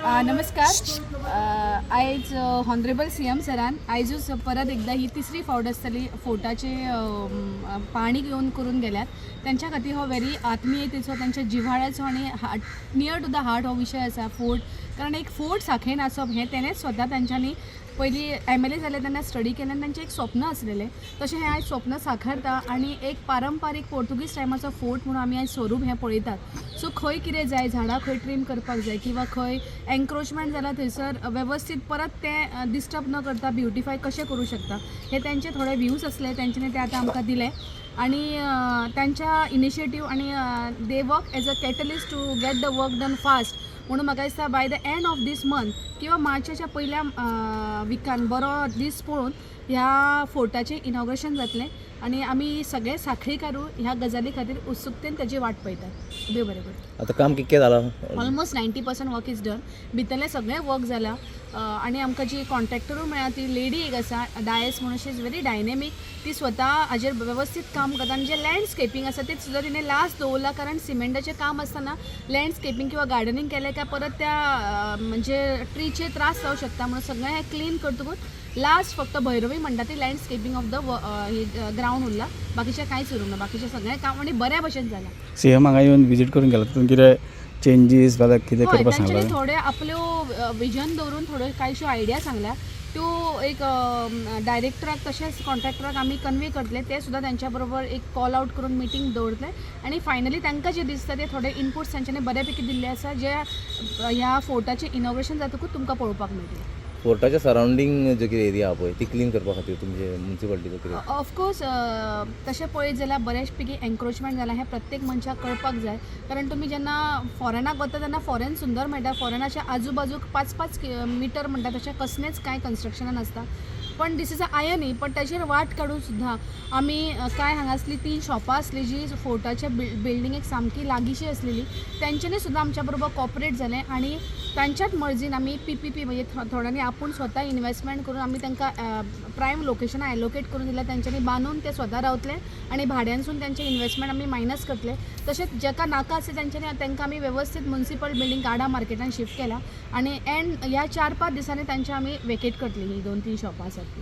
नमस्कार. आयज honourable CM सरान आयजूच परत एकदा ही तिसरी फावट आसतली फोर्टाचे पाणी घेवन करून गेल्यात. तेंच्या खातीर हो व्हेरी आत्मीयतेचो, तेंच्या जिव्हाळ्याचो आनी नियर टू the heart हो विशय आसा फोर्ट, कारण एक फोर्ट सांखळेन आसप हें तेणेच स्वता तेंच्यांनी पयलीं एमएलए जाले तेन्ना स्टडी केलें आनी तेंचें एक स्वप्न आसलेलें, तशें हें आयज स्वप्न साकारता आनी एक पारंपारीक पोर्तुगीज टायमाचो फोर्ट म्हणून आमी आयज स्वरूप हें पळयतात. सो खंय कितें जाय, झाडां खंय ट्रीम करपाक जाय किंवा खंय एन्क्रोचमेंट जाला थंयसर वेवस्थीत परत तें डिस्टर्ब न करता ब्युटिफाय कशें करूं शकता, हे तेंचे थोडे व्यूज आसले, तेंच्यांनी ते आतां आमकां दिले आणि तांच्या इनिशिएटीव आनी they work as a catalyst to get the work done fast. म्हणून म्हाका दिसता by the end of this month किंवा मार्चाच्या पयल्या विकान बरो दीस पळोवन ह्या फोर्टाचें इनॉग्रेशन जातलें आनी आमी सगळे सांखळीकारूय ह्या गजाली खातीर उत्सुकतेन ताजी वाट पळयतात. देव बरें करूं. आतां काम कितकें जालां? Almost 90% work is done. भितरलें सगळें वर्क जालां आनी आमकां जी कॉन्ट्रॅक्टरूय मेळ्ळा ती लेडी एक आसा डायस म्हणून, she is very dynamic. ती स्वता हाजेर वेवस्थीत काम करता आनी जें लँडस्केपींग आसा तें सुद्दां तिणें लास्ट दवरलां, कारण सिमेंटाचें काम आसतना लँडस्केपींग किंवा गार्डनींग केलें काय परत त्या म्हणजे ट्रीचे त्रास जावं शकता म्हणून सगळें हें क्लीन करतकूच लास्ट फक्त भैरवी म्हणटा ती लँडस्केपींग ऑफ the ground उरला. बाकीचें कांयच उरूंक ना. बाकीचें सगळें काम आनी बऱ्या भशेन जालां. सीएम हांगा येवन विजीट करून गेला, तितून कितें चेंजीस जाल्यार कितें हय, करपाक तांच्यांनी सांगला? थोडे आपल्यो विजन दवरून थोड्यो कांयश्यो आयडिया सांगल्या, त्यो एक डायरेक्टराक तशेंच कॉन्ट्रॅक्टराक आमी कन्वे करतले. ते सुद्दां तेंच्या बरोबर एक कॉल आउट करून मिटींग दवरतले आनी फायनली तांकां जें दिसता ते थोडे इनपुट्स तांच्यांनी बऱ्या पैकी दिल्ले आसा, जे ह्या फोर्टाचें इनॉग्रेशन जातकूच तुमकां पळोवपाक मेळटलें. फोर्टाच्या सरावंडींग जे कितें एरिया आहा पळय, ती क्लीन करपा खातीर तुमचे मुन्सिपालिटीचो कितें? ऑफकोर्स, तशें पळयत जाल्यार बऱ्याच पैकी एन्क्रोचमेंट जालां हें प्रत्येक मनशाक कळपाक जाय, कारण तुमी जेन्ना फॉरेनाक वता तेन्ना फॉरेन सुंदर मेळटा. फॉरेनाच्या आजू बाजूक पांच पांच मिटर म्हणटा तशें कसलेंच कांय कन्स्ट्रक्शनां नासता. पण this is a irony, पण ताजेर वाट काडून सुद्दां आमी कांय हांगासली तीन शॉपां आसली जी फोर्टाच्या बिल्डिंगेक सामकी लागींशी आसलेली, तेंच्यांनी सुद्दां आमच्या बरोबर कॉपरेट जालें आनी तांच्याच मर्जीन आमी पीपीपी, म्हणजे थोड्यांनी आपूण स्वता इन्वेस्टमेंट करून आमी तांकां प्रायम लोकेशनां एलोकेट करून दिल्या. तेंच्यांनी बांदून ते स्वता रावतले आनी भाड्यानसून तेंचें इन्वेस्टमेंट आमी मायनस करतले. तशेंच जाका नाका आसलें तेंच्यांनी, तांकां आमी वेवस्थीत मुन्सिपल बिल्डींग गाडा मार्केटान शिफ्ट केला आनी एंड ह्या 4-5 दिसांनी तांचे आमी वेकेट करतली ही दोन तीन शॉपां आसात ती.